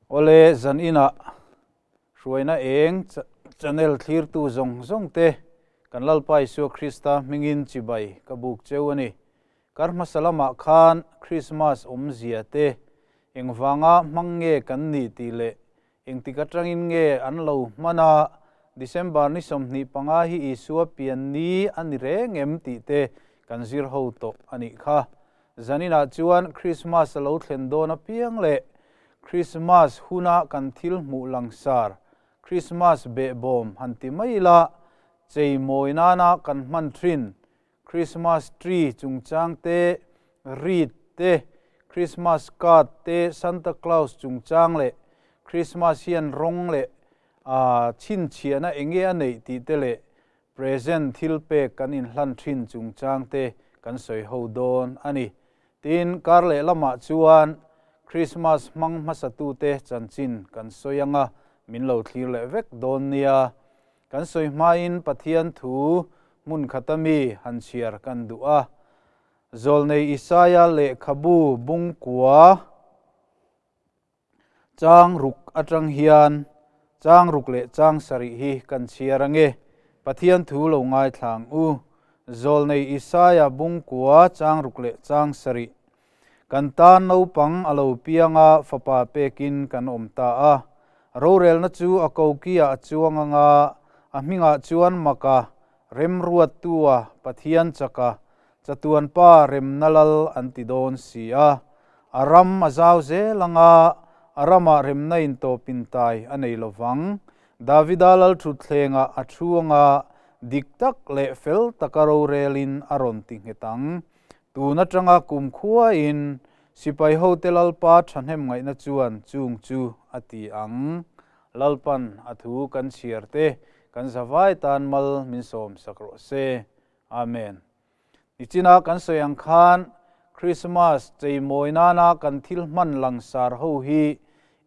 Awle, zan inah hruaina eng channel thlirtu zawng zawng te kan Lalpa Isua Krista hmingin chibai ka buk cheu a ni. Kar hmasa lamah khan Krismas awmzia te engvanga hmang nge kan nih tih leh Engtik atangin nge an lo hman a, December ni 25 hi Isua pian ni a ni reng em tih te kan zir ho tawh a nih kha. Zaninah chuan Krismas a lo thlen dawn apiang leh Krismas huna kan thil hmuh langsar, Krismas behbawm han ti mai ila, chei mawi nana kan hman thin Krismas tree chungchang te, wreath te, Krismas card te, Santa Claus chungchang leh Krismas hian rawng leh chhinchhiahna enge a neih tih te leh present thil pek kan inhlan thin chungchang te kan sawi ho dawn a ni. Tin, kar leh lamah chuan Krismas hmang hmasatute chanchin kan sawi anga min lo thlir leh vek dawn nia. Kan sawi hmain Pathian thu hmun khata mi han chhiar kan duh a. Zawlnei Isaia lehkhabu bungkua chang ruk atang hian chang ruk leh chang sarih hi kan chhiar ange. Pathian thu lo ngaithla ang u. Zawlnei Isaia bungkua chang ruk leh chang sarih. Kan tan naupang a lo piang a, fapa pekin kan awm ta a. Rorelna chu a kokiah a chuang ang a, a hmingah chuan Maka, Remruattua, Pathian chaka, Chatuan Pa Remna Lal an ti dawn si a. A ram a zau zel ang a, a ramah remna intawpin tai a nei lo vang. Davida lalthutthlengah a thu ang a, dik tak leh fel taka rorelin a rawn ti nghet ang. Tun atanga kumkhuain sipai hote Lalpa thahnem ngaihna chuan chung chu a ti ang. Lalpan a thu kan chhiar te kan zavai tan mal min sawm sak rawh se. Amen. Nichina kan sawi ang khan Krismas cheimawi nana kan thil hman langsar ho hi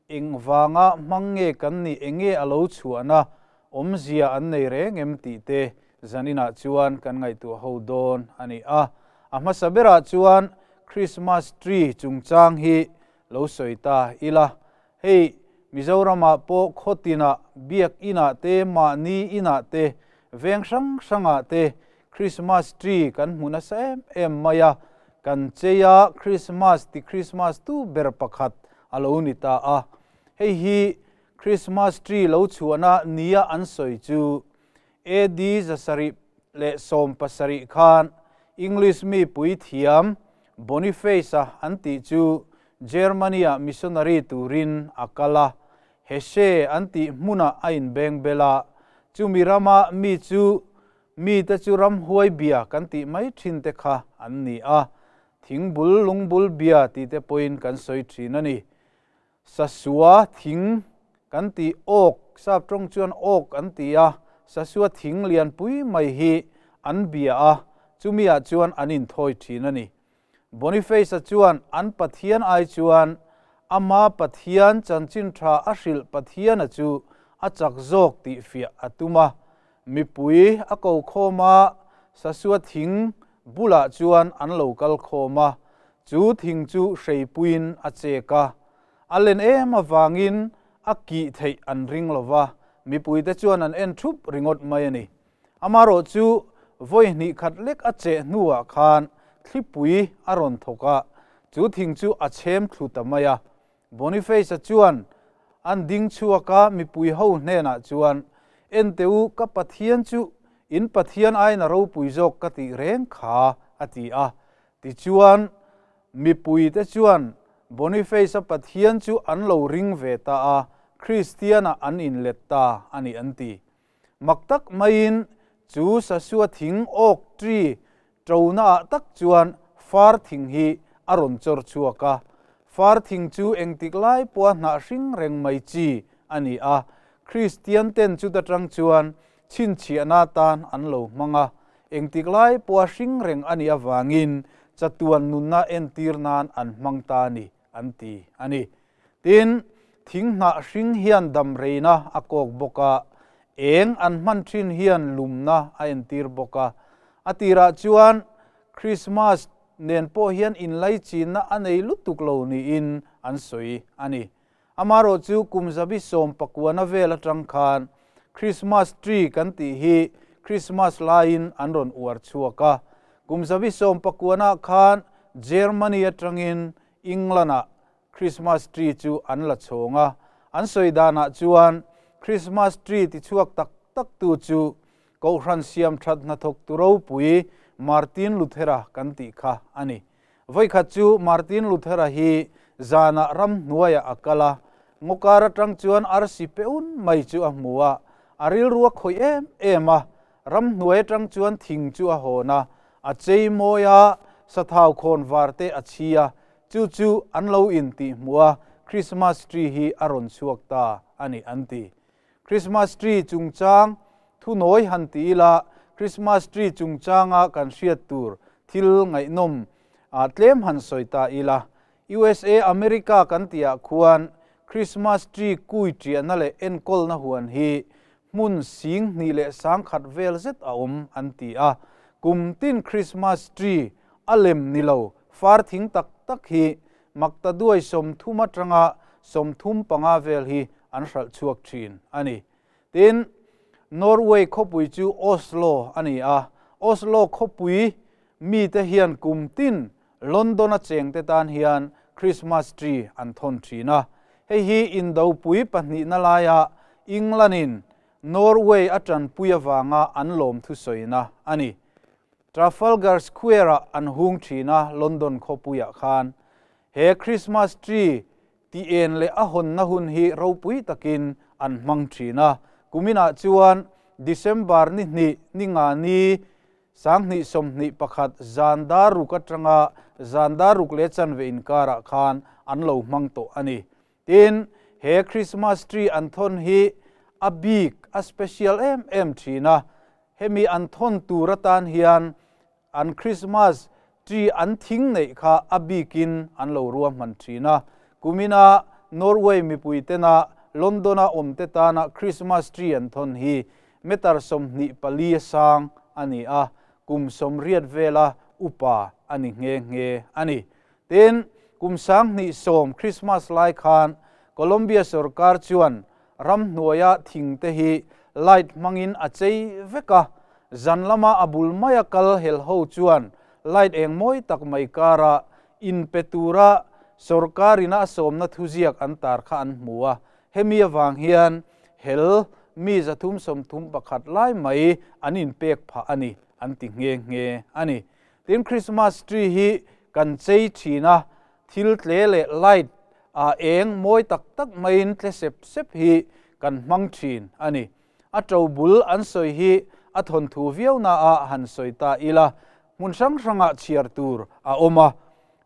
engvanga hmang nge kan nih enge a lo chhuahna awmzia an nei reng em tih te zaninah chuan kan ngaihtuah ho dawn a ni a. A hmasa berah chuan Christmas tree chungchang hi lo sawi ta ila. Hei Mizoramah pawh khawtinah, biak inah te, mahni inah te, veng hrang hrangah te Christmas tree kan hmu nasa em em mai a. Kan chei a, Christmas ti Christmas tu ber pakhat a lo ni ta a. Hei hi Christmas tree lo chhuahna nia an sawi chu AD 770 khan English mi puithiam Boniface-a an tih chu Germany-ah missionary turin a kal a, Hesse an tih hmunah a inbeng bel a, chumi rama mi chu mite chu ramhuai bia kan tih mai thin te kha an ni a, thingbul lungbul bia tih te pawhin kan sawi thin a ni. Sasua thing kan tih awk, sap tawng chuan awk an ti a, sasua thing lianpui mai hi an bia a, chumi ah chuan an inthawi thin a ni. Boniface-a chuan an Pathian ai chuan ama Pathian chanchin tha a hrilh Pathiana chu a chak zawk tih fiah a tum a. Mipui a ko khawm a, sasua thing bulah chuan an lo kal khawm a, Chu thing chu hreipuiin a chek a, a len em avangin a kih theih an ring lo va, mipuite chuan an en thup ringawt mai a ni. Amaherawh chu vawi hnih khat lek a cheh hnuah khan thlipui a rawn thawk a, chu thing chu a chhem thlu ta mai a. Boniface-a chuan an ding chhuak a, mipui ho hnenah chuan, Ente u, ka Pathian chu in Pathian aiin a ropui zawk ka tih reng kha, a ti a. Tichuan, mipuite chuan Boniface-a Pathian chu an lo ring ve ta a, Kristian-ah an inlet ta a ni an ti. Mak tak maiin chu Sasua thing oak tree ṭonaah tak chuan far thing hi a rawn chawr chhuak a. Far thing chu engtik lai pawha hnah hring reng mai chi a ni a, Kristian ten chuta ṭang chuan chhinchhiahna atan an lo hmang a, engtik lai pawha hring reng a nih avangin chatuan nunna entir nan an hmang ta a ni, an ti a ni. Tin, thing hnah hring hian damreina a kawk bawk a, eng an hman thin hian lumna a entir bawk a. A tirah chuan Krismas nen pawh hian inlaichinna a nei lutuk lo niin an sawi a ni. Amaherawhchu kum zabi sawm pakuana vel atang khan Christmas tree kan tih hi Christmas laiin an rawn uar chhuak a. Kum zabi sawm pakuana khan Germany atangin England-ah Christmas tree chu an la chhawng a. An sawi danah chuan Christmas tree ti chhuak tak tak tu chu Kohhran siam that hnathawk tu ropui Martin Luthera kan tih kha a ni. Vawikhat chu Martin Luthera hi zanah ramhnuaiah a kal a, ngawkar atang chuan arsi peun mai chu a hmu a, a rilru a khawih em em a, ramhnuai atang chuan thing chu a hawn a, a chei mawi a, sathau khawn var te a chhi a, chu chu an lo intih hmuh a, Christmas tree hi a rawn chhuak ta a ni an ti. Christmas tree chungchang thunawi han ti ila, Christmas tree chungchanga kan hriat tur thil ngaihnawm tlem han sawi ta ila. USA America kan tihah khuan Christmas tree kui ṭiahna leh enkawlna huan hi hmun sing hnih leh sangkhat vel zet a awm an ti a. Kum tin Christmas tree a lem ni lo far thing tak tak hi Makta duai 30 atanga 35 vel hi an hralh chhuak thin a ni. Tin, Norway khawpui chu Oslo a ni a, Oslo khawpui mite hian kum tin London-a chengte tan hian Christmas tree an thawn thin a. Hei hi indopui pahnihna laia England-in Norway a tanpui avanga an lawm thusawina a ni. Trafalgar Square-ah an hung thin a, London khawpuiah khan. He Christmas tree ti en leh a hawnna hun hi ropui takin an hmang thin a. Kuminah chuan December ni hnih ni nga ni 2021 zan dar ruk atanga zan dar ruk leh chanve inkarah khan an lo hmang tawh a ni. Tin, he Christmas tree an thawn hi a bik, a special em em thin a. Hemi an thawn tur atan hian an Christmas tree an thing neih kha a bikin an lo ruahman thin a. Kumina Norway mipui tena London-a awmte tana Christmas tree an thawn hi meter 24 a sang a ni a, kum 80 vela upa a ni nghe nghe a ni. Tin, kum 2010 Christmas lai khan Colombia sorkar chuan ramhnuaia thing te hi light hmangin a chei vek a, zan lama a bul maia kal hel ho chuan light eng mawi tak mai kara inpe tura sorkarina a sawmna thuziak an tar kha an hmu a. Hemi avang hian hel mi 331 lai mai an inpek phah a ni an ti nghe nghe a ni. Tin, Christmas tree hi kan chei thin a, thil tle leh light a eng mawi tak tak maiin tle sep sep hi kan hmang thin a ni. A to bul an sawi hi a thawnthu viau na a han sawi ta ila, hmun hrang hrangah chhiar tur a awm a.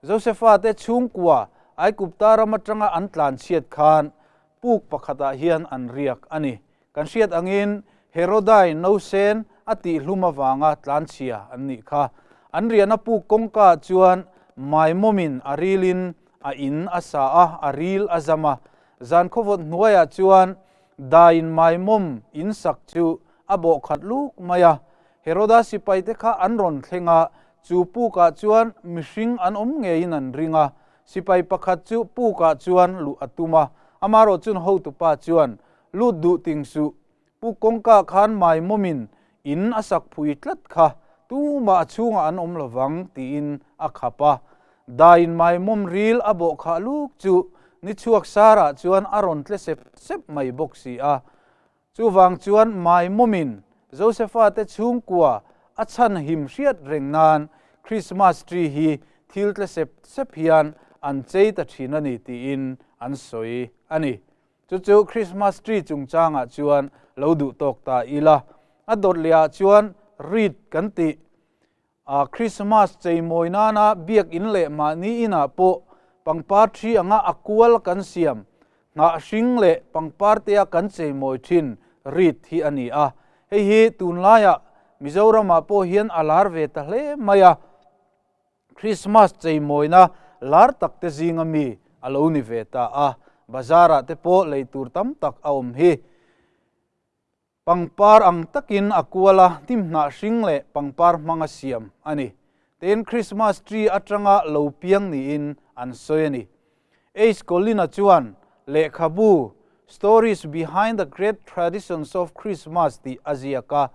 Josepha te chhungkua Aigupta ram atanga an tlan chhiat khan puk pakhatah hian an riak a ni. Kan hriat angin Herodai nausen a tihhlum avanga tlanchhia an nih kha. An riahna puk kawngka chuan maimawmin a rilin a in a sa a, a ril a zam a. Zan khawvawt hnuaiah chuan daiin maimawm in sak chu a bawh khat luk mai a. Heroda sipaite kha an rawn thleng a, chu pukah chuan mihring an awm ngeiin an ring a. Sipai pakhat chu pukah chuan luh a tum a, amaherawhchun hotupa chuan lut duh ting suh, pu kawngka khan maimawmin in a sak phui tlat kha, tumah a chhungah an awm lovang tiin a khap a. Daiin maimawm ril a bawh khah luk chu ni chhuak sarah chuan a rawn tle sep sep mai bawk si a. Chuvang chuan maimawmin Josepha te chhungkua a chhan him hriat reng nan Christmas tree hi thil tle sep sep hian an chei ta thin a ni tiin an sawi a ni. Chu chu Christmas tree chungchangah chuan lo duh tawk ta ila, a dawt lehah chuan reed kan tih. A Christmas cheimawi nana biak in leh mahni inah pawh pangpar thi anga a kual kan siam, hnah hring leh pangpar tea kan cheimawi thin reed hi a ni a. Hei hi tunlaiah Mizoramah pawh hian a lar ve ta hle mai a. Christmas cheimawina lar tak te zinga mi a lo ni ve ta a, bazar-ah te pawh lei tur tam tak a awm hi. Pangpar ang takin a kual a, hnimhnah hring leh pangpar hmanga siam a ni. Tin, Christmas tree atanga lo piang niin an sawi a ni. Ace Colina chuan lehkhabu Stories Behind the Great Traditions of Christmas tih a ziak a,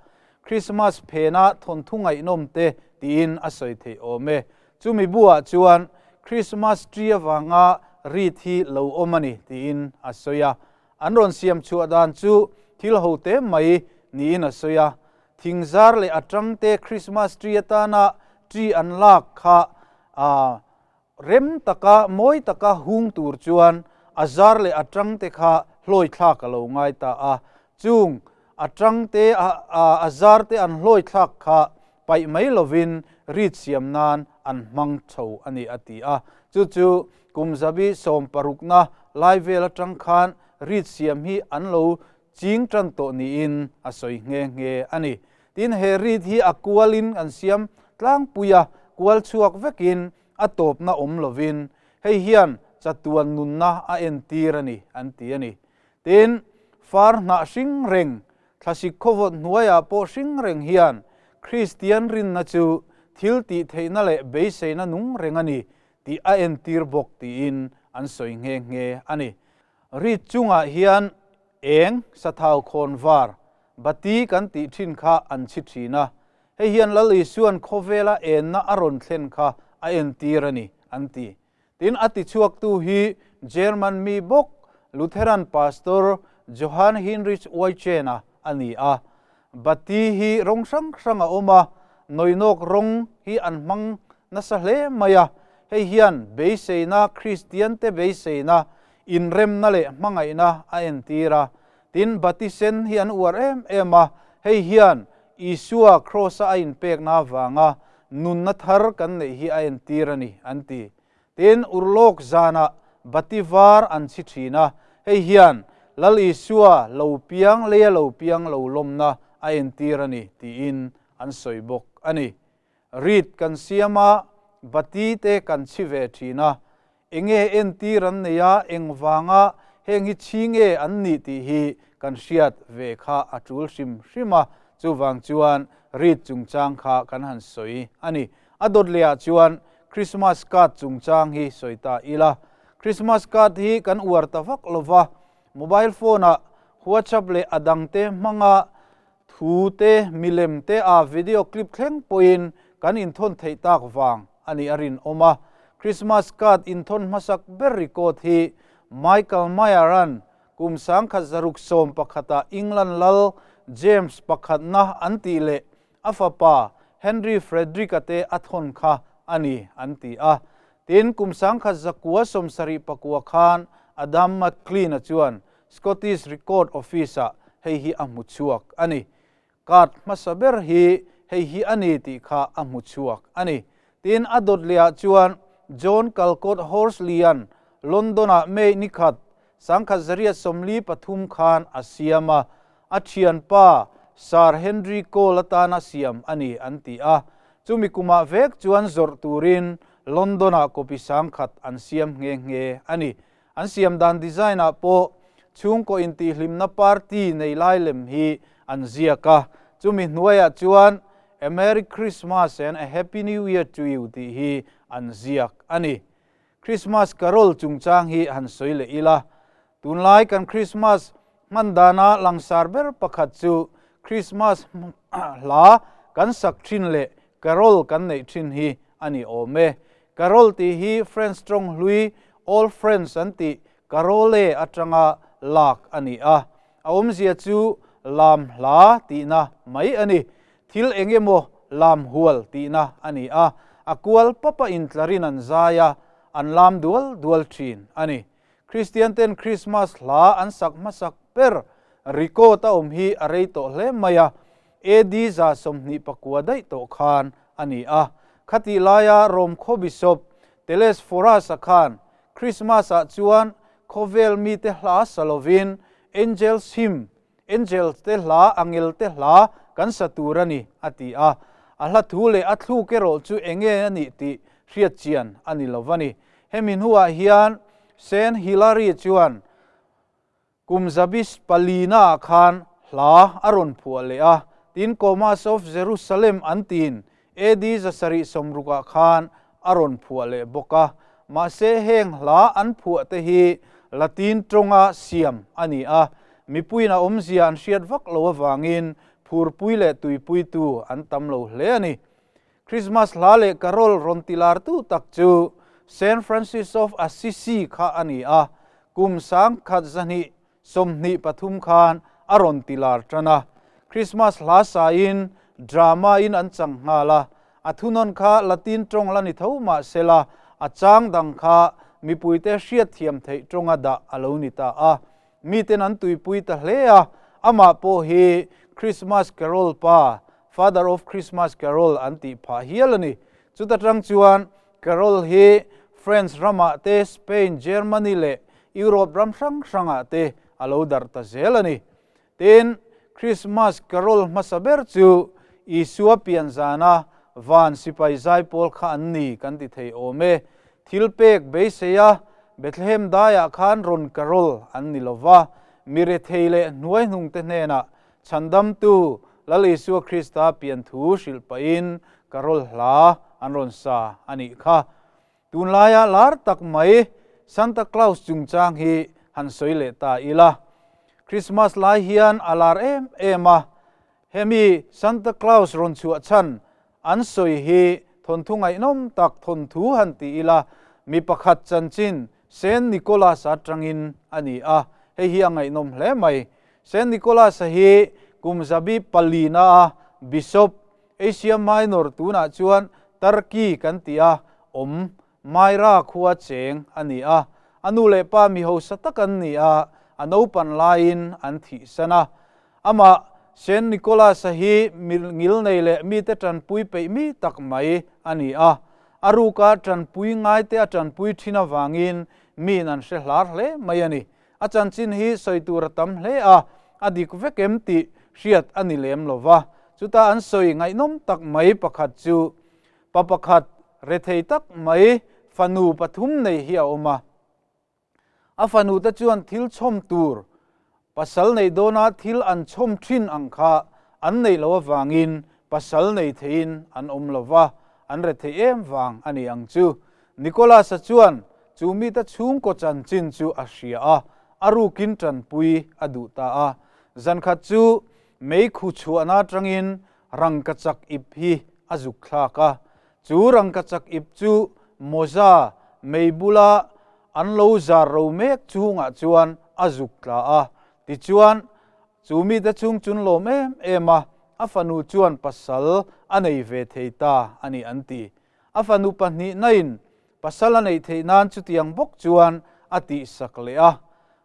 Krismas phena thawnthu ngaihnawm te tiin a sawi theih awm e. Chumi buah chuan Krismas tree avanga rit hi lo awm a ni tiin a sawi a. An rawn siam chhuah dan chu thil ho te mai niin a sawi a. Thingzar leh a tangte Krismas tree atana tree an lak kha rem taka mawi taka hung tur chuan a zar leh a tangte kha hlawi thlak a lo ngai ta a. Chung a tangte a zarte an hlawi thlak kha paih mai lovin rit siam nan an hmang chho a ni a ti a. Chu chu kum zabi sawmparukna lai vel atang khan rit siam hi an lo ching tan tawh niin a sawi nghe nghe a ni. Tin, he rit hi a kualin an siam tlangpui a, kual chhuak vekin a tawpna awm lovin hei hian chatuan nunna a entir a ni an ti a ni. Tin, far hnah hring reng, thlasik khawvawt hnuaiah pawh hring reng hian Kristian rinna chu thil tih theihna leh beiseina nung reng a ni tih a entir bawk tiin an sawi nghe nghe a ni. Rit chungah hian eng sathau khawn var, bati kan tih thin kha an chhi thin a, hei hian Lal Isua'n khawvela enna a rawn thlen kha a entir a ni an ti. Tin, a tichhuaktu hi German mi bawk Lutheran pastor Johann Heinrich Wychen-a a ni a. Bati hi rawng hrang hrang a awm a, nawinawk rawng hi an hmang nasa hle mai a. Hei hian beiseina, Kristiante beiseina, inremna leh hmangaihna a entir a. Tin, bati sen hi an uar em em a, hei hian Isua Kraws-a a inpekna avanga nunna thar kan neih hi a entir a ni, an ti. Tin, urlawk zanah bati var an chhi thin a, hei hian Lal Isua lo piang, leia lo piang lo lawmna a entir a ni, tiin an sawi bawk a ni. Rit kan siam a, bati te kan chhi ve thin a, Enge entir an nei a, engvanga heng hi chhi nge an nih tih hi kan hriat ve kha a tul hrim hrim a, chuvang chuan rit chungchang kha kan han sawi a ni. A dawt lehah chuan Christmas card chungchang hi sawi ta ila. Christmas card hi kan uar ta vak lova, mobile phone-ah WhatsApp leh a dangte hmanga Thu te, milem te a video clip thleng pawhin kan inthawn theih tak vang a nih a rinawm a. Christmas card inthawn hmasak ber record hi Michael Mayer-a'n kum 1911-ah England lal James pakhatna an tih leh a fapa Henry Frederick-a te a thawn kha a ni an ti a. Tin, kum 1979 khan Adam McLean-a chuan Scottish Record Office-ah hei hi a hmu chhuak a ni. Card hmasa ber hi hei hi a ni tih kha a hmu chhuak a ni. Tin, a dawt lehah chuan John Calcott Horsley-a'n London-ah May ni khat, 1943 khan a siam a, a thianpa Sir Henry Cole atana siam a ni an ti a. Chumi kumah vek chuan zawrh turin London-ah copy 10,000 an siam nghe nghe a ni. An siam dan design ah pawh chhungkaw intihhlimna party nei lai lem hi an ziak a, chumi hnuaiah chuan A Merry Christmas and a Happy New Year to you tih hi an ziak a ni. Christmas carol chungchang hi han sawi leh ila, tunlai kan Christmas hman dana langsar ber pakhat chu Christmas hla kan sak thin leh carol kan neih thin hi a ni awm e. Carol tih hi French tawng hlui Old French an tih carole atanga lak a ni a, a awmzia chu lam hla tihna mai a ni. Thil eng emaw lam hual tihna a ni a, a kual papa intlarin an zai a, an lam dual dual thin a ni. Kristian ten Krismas hla an sak hmasak ber record a awm hi a rei tawh hle mai a, AD 29 daih tawh khan a ni a. Khatih laia Rom khaw Bishop Telesphorus-a khan Krismas-ah chuan khawvel mite hla sa lovin Angels Hymn, Angel te hla, angel te hla kan sa tur a ni, a ti a. A hla thu leh a thluk erawh chu enge a nih tih hriat chian a ni lo va ni. Hemi hnuah hian Saint Hilary chuan Kum zabis palinaah khan hla a rawn phuah leh a, tin Comas of Jerusalem an tiin AD 760ah khan a rawn phuah leh bawk a. Mahse heng hla an phuah te hi Latin tawnga siam a ni a, mipuiin a awmzia an hriat vak lo avangin phurpui leh tuipuitu an tam lo hle a ni. Christmas hla leh carol rawn tilartu tak chu Saint Francis of Assisi kha a ni a, kum 1123 khan a rawn tilar tan a. Christmas hla sain drama in an chang nghal a, a thunawn kha Latin tawng la ni tho mah sela a chang dang kha mipuite hriatthiam theih tawnga dah a lo ni ta a. Miten an tuipui ta hle a, amah pawh hi Christmas Carol pa, Father of Christmas Carol an tih phah hial a ni. Chuta tang chuan Carol hi France ramah te, Spain, Germany leh Europe ram hrang hrangah te a lo darh ta zel a ni. Tin, Christmas Carol hmasa ber chu Isua pian zana van sipai zaipawl kha an ni kan ti thei awm e. Thil pek beisei a, Bethlehem daiah khan rawn carol an ni lova, mi rethei leh hnuaihnungte hnenah Chhandamtu Lal Isua Krista pian thu hrilh pahin carol hla an rawn sa a nih kha. Tunlaia lar tak mai Santa Claus chungchang hi han sawi leh ta ila. Christmas lai hian a lar em em a, hemi Santa Claus rawn chhuah chhan an sawi hi thawnthu ngaihnawm tak thawnthu han ti ila, mi pakhat chanchin Saint Nicholas atangin a ni a, hei hi a ngaihnawm hle mai. Saint Nicholas-a hi kum zabi palina a Bishop Asia Minor tunah chuan Turkey kan ti a, awm Myra khua cheng a ni a. A nu leh pa mi hausa tak an ni a, a naupan laiin an thihsan a. Amah Saint Nicholas-a hi ngilnei leh mite tanpui peih mi tak mai a ni a. A ruka tanpui ngaite a tanpui thin avangin miin an hre hlar hle mai a ni. A chanchin hi sawi tur a tam hle a, a dik vek em tih hriat a ni lem lo va. Chuta an sawi ngaihnawm tak mai pakhat chu pa pakhat rethei tak mai fanu pathum nei hi a awm a. A fanu te chuan thil chhawm tur pasal nei dawna thil an chhawm thin ang kha an neih loh avangin pasal nei theiin an awm lo va, an rethei em vang a ni ang chu. Nicholas-a chuan chu mite chhungkaw chanchin chu a hria a, a rukin tanpui a duh ta a. Zankhat chu meikhu chhuahna atangin rangkachak ip hi a zuk thlak a. Chu rangkachak ip chu mawza mei bula an lo zar ro mek chhungah chuan a zuk tla a. Tichuan, chu mite chhung chun lawm em em a, a fanu chuan pasal a nei ve thei ta a ni an ti. A fanu pahnihnain pasal a neih theih nan chutiang bawk chuan a tihsak leh a.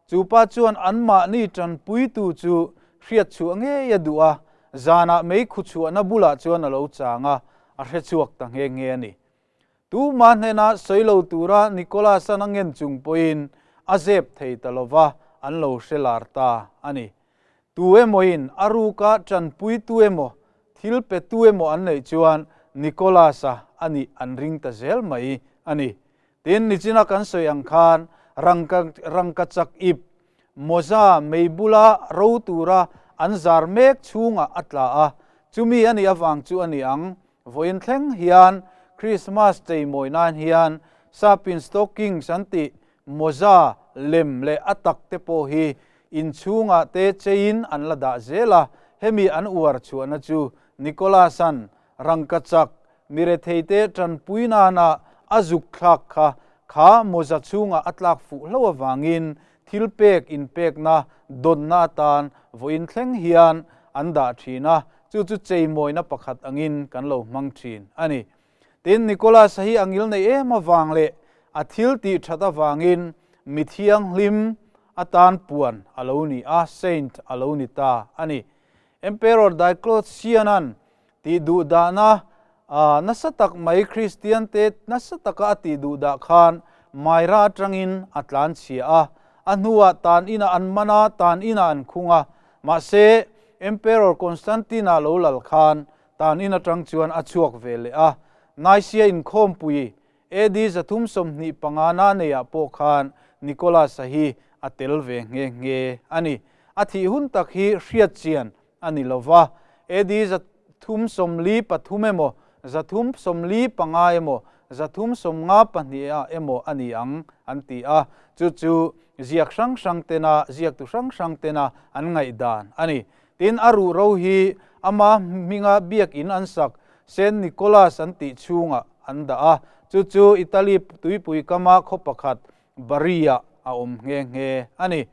Chu pa chuan anmahni tanpuitu chu hriat chhuah ngei a duh a, zanah meikhu chhuahna bulah chuan a lo chang a, a hre chhuak ta nghe nghe a ni. Tuma hnena sawi lo tura Nicholas-an a ngen chung pawhin a zep thei ta lo va, an lo hre lar ta a ni. Tu emawin a ruka tanpuitu emaw, thil petu emaw an neih chuan Nicholas-a a nih an ring ta zel mai a ni. Tin, nichina kan sawi ang khan rangka rangkachak ip mawza mei bula ro tura an zar mek chhungah a tla a, chumi a nih avang chu a ni ang. Vawiin thleng hian Christmas cheimawi nan hian sapin stockings an tih mawza lem leh a tak te pawh hi inchhungah te cheiin an la dah zel a, hemi an uar chhuahna chu Nicholas-a'n rangkachak miretheite tanpui nana a zuk thlak kha kha mawza chhungah a tlak fuh hlo avangin thil pek inpekna dawnna atan vawiin thleng hian an dah thin a, chu chu cheimawina pakhat angin kan lo hmang thin a ni. Tin, Nicholas-a hi a ngil nei em avang leh a thil tih that avangin mi thianghlim atan puan a lo ni a, saint a lo ni ta a ni. Emperor Diocletian-a'n tih duhdahna nasa tak mai Kristiante nasa taka a tih duhdah khan Myra atangin a tlanchhia a, a hnuah tan inah an man a, tan inah an khung a. Mahse, Emperor Constantine-a lo lal khan tan in atang chuan a chhuak ve leh a. Nicaea inkhawmpui AD 325 na neiah pawh khan Nicholas-a hi a tel ve nghe nghe a ni. A thih hun tak hi hriat chian a ni lo va, AD 343 emaw, 345 emaw 352 ah emaw a ni ang an ti a, chu chu ziak hrang hrang tena ziaktu hrang hrang tena an ngaihdan a ni. Tin, a ruhro hi ama hminga biakin an sak Saint Nicholas an tih chhungah an dah a, chu chu Italy tuipui kama khaw pakhat Bari-ah a awm nghe nghe a ni.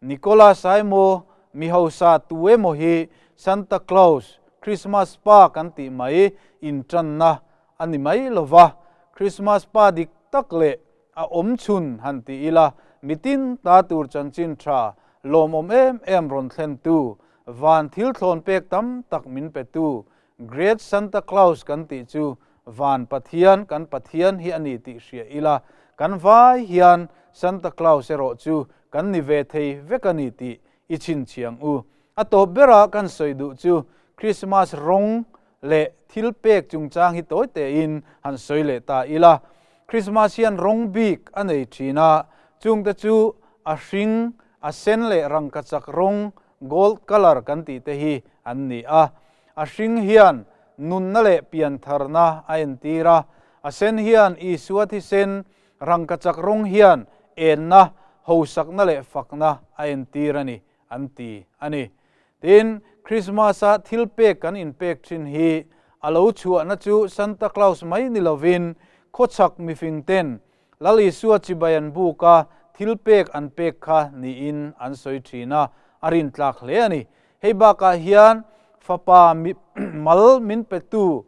Nicholas a emaw mi hausa tu emaw hi Santa Claus, Christmas pa kan tih mai intanna a ni mai lo va, Christmas pa dik tak leh a awm chhun han ti ila, mitin ta tur chanchin tha lawmawm em em rawn thlentu, van thil thlawn pek tam tak min petu, Great Santa Claus kan tih chu van Pathian, kan Pathian hi a ni tih hria ila, kan vai hian Santa Claus erawh chu kan ni ve thei vek a ni tih i chhinchhiang u. A tawp bera kan sawi duh chu Christmas rawng leh thil pek chungchang hi tawi tein han sawi leh ta ila. Christmas hian rawng bik a nei thin a, chungte chu a hring, a sen leh rangkachak rawng, gold colour kan tih te hi an ni a. A hring hian nunna leh piantharna a entir a, a sen hian Isua thisen rangkachak rawng hian enna, hosakna leh fakna a entir a ni, an ti a ni. Tin, Krismas-a thil pek kan inpek thin hi a lo chhuahna chu Santa Claus mai ni lovin khawchhak mifingten Lal Isua chibai an buk a, thil pek an pek kha niin an sawi thin a, a rintlak hle a ni. Hei bakah hian fapa mal min petu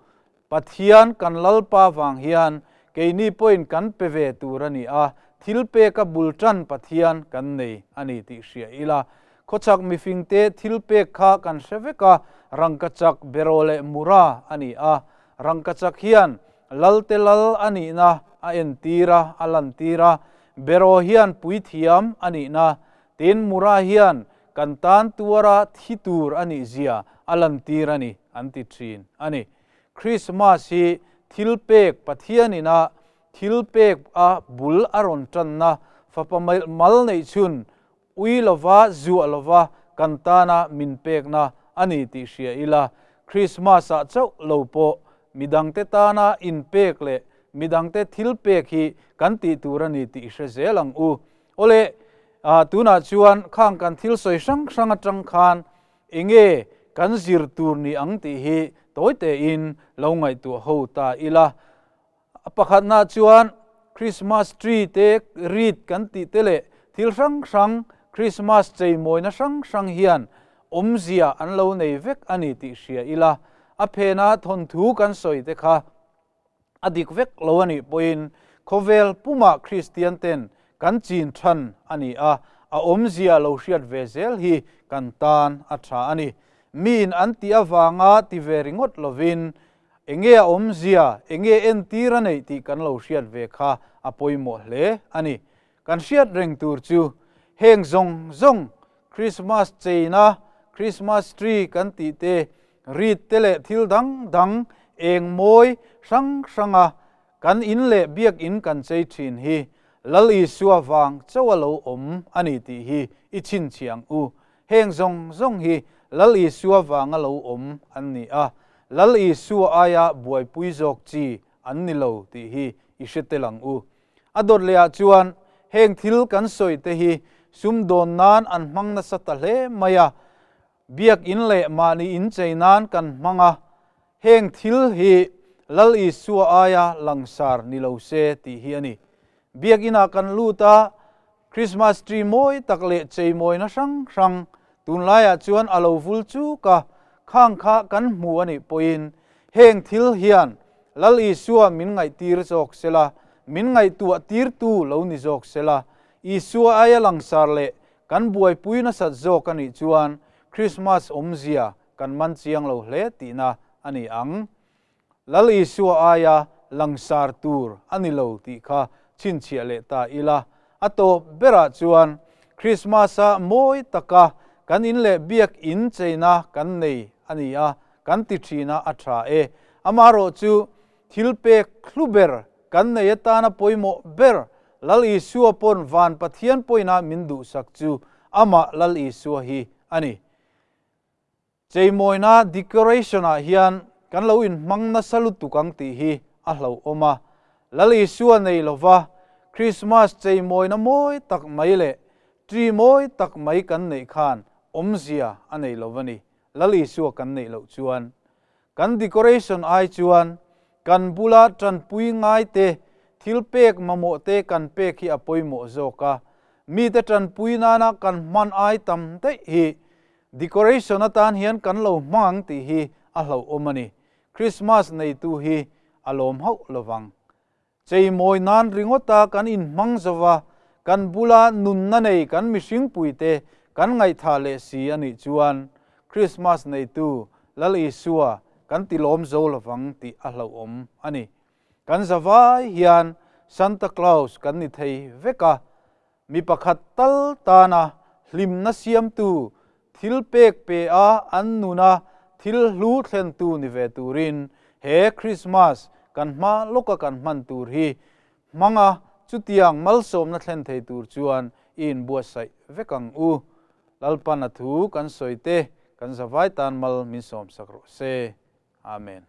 Pathian kan Lalpa vang hian keini pawhin kan pe ve tur a ni a, thil peka bul tan Pathian kan nei a ni tih hria ila. Khawchhak mifingte thil pek kha kan hre vek a, rangkachak beraw leh mura a ni a. Rangkachak hian Lalte lal a nihna a entir a, a lantir a, beraw hian puithiam a nihna, tin mura hian kan tan tuara thi tur a nih zia a lantir a ni an ti thin a ni. Krismas hi thil pek Pathianina thil pek a bul a rawn tanna fapa mal neih chhun ui lova zuah lova kan tana min pekna a ni tih hria ila, Krismas-ah chauh lo pawh midangte tana inpek leh midangte thil pek hi kan tih tur a ni tih hre zel ang u. Awle, tunah chuan khang kan thil sawi hrang hrang atang khan enge kan zir tur ni ang tih hi tawi tein lo ngaihtuah ho ta ila. A pakhatna chuan Christmas tree te wreath kan tih te leh thil hrang hrang Christmas cheimawina hrang hrang hian awmzia an lo nei vek a ni tih hria ila. A phena thawnthu kan sawi te kha A dik vek lo a nih pawhin khawvel pumah Kristian ten kan chin than a ni a, a awmzia lo hriat ve zel hi kan tan a tha a ni. Miin an tih avanga ti ve ringawt lovin enge a awmzia, enge entir a neih tih kan lo hriat ve kha a pawimawh hle a ni. Kan hriat reng tur chu heng zawng zawng Krismas cheina, Christmas tree kan tih te, rit te leh thil dang dang eng mawi hrang hranga kan in leh biakinn kan chei thin hi Lal Isua vang chauh a lo awm a ni tih hi i chhinchhiah ang u. Heng zawng zawng hi Lal Isua vanga lo awm an ni a, Lal Isua aia buaipui zawk chi an ni lo tih hi i hre tel ang u. A dawt lehah chuan heng thil kan sawi te hi sumdawn nan an hmang nasa ta hle mai a, biakinn leh mahni inchei nan kan hmang a, heng thil hi Lal Isua aia langsar ni lo se tih hi a ni. Biakinah kan lut a, Christmas tree mawi tak leh cheimawina hrang hrang tunlaiah chuan a lo vul chuk a, khang kha kan hmu a nih pawhin heng thil hian Lal Isua min ngaihtir zawk sela, min ngaihtuah tirtu lo ni zawk sela, Isua aia langsar leh kan buaipui nasat zawk a nih chuan Krismas awmzia kan man chiang lo hle tihna a ni ang. Lal Isua aia langsar tur a ni lo tih kha chhinchhiah leh ta ila. A tawp berah chuan Krismas-a mawi taka kan in leh biak in cheina kan nei a ni a, kan ti thin a, a tha e. Amaherawh chu thil pek hlu ber kan nei atana pawimawh ber Lal Isua pawn van Pathian pawina min duhsak chu amah Lal Isua hi a ni. Cheimawina decoration ah hian kan lo inhmang nasa lutuk ang tih hi a hlauhawm a. Lal Isua nei lova Krismas cheimawina mawi tak mai leh tree mawi tak mai kan neih khan awmzia a nei lo a ni. Lal Isua kan neih loh chuan kan decoration ai chuan kan bula tanpui ngai te, thil pek mamawh te kan pek hi a pawimawh zawk a. Mite tanpui nana kan hman ai tam daih hi decoration atan hian kan lo hmang ang tih hi a hlauhawm a ni. Krismas neitu hi a lawm hauh lovang. Cheimawi nan ringawta kan inhmang zova, kan bula nunna nei kan mihringpuite kan ngaihthah leh si a nih chuan Krismas neitu Lal Isua kan tilawm zo lovang tih a hlauhawm a ni. Kan zavai hian Santa Claus kan ni thei vek a, mi pakhat tal tana hlimna siamtu thil pek pe a an nuna thil hlu thlentu ni ve turin he Krismas kan hma lawka kan hman tur hi hmanga chutiang malsawmna thlen thei tur chuan i inbuatsaih vek ang u. Lalpan a thu kan sawi te kan zavai tan mal min sawmsak rawh se. Amen.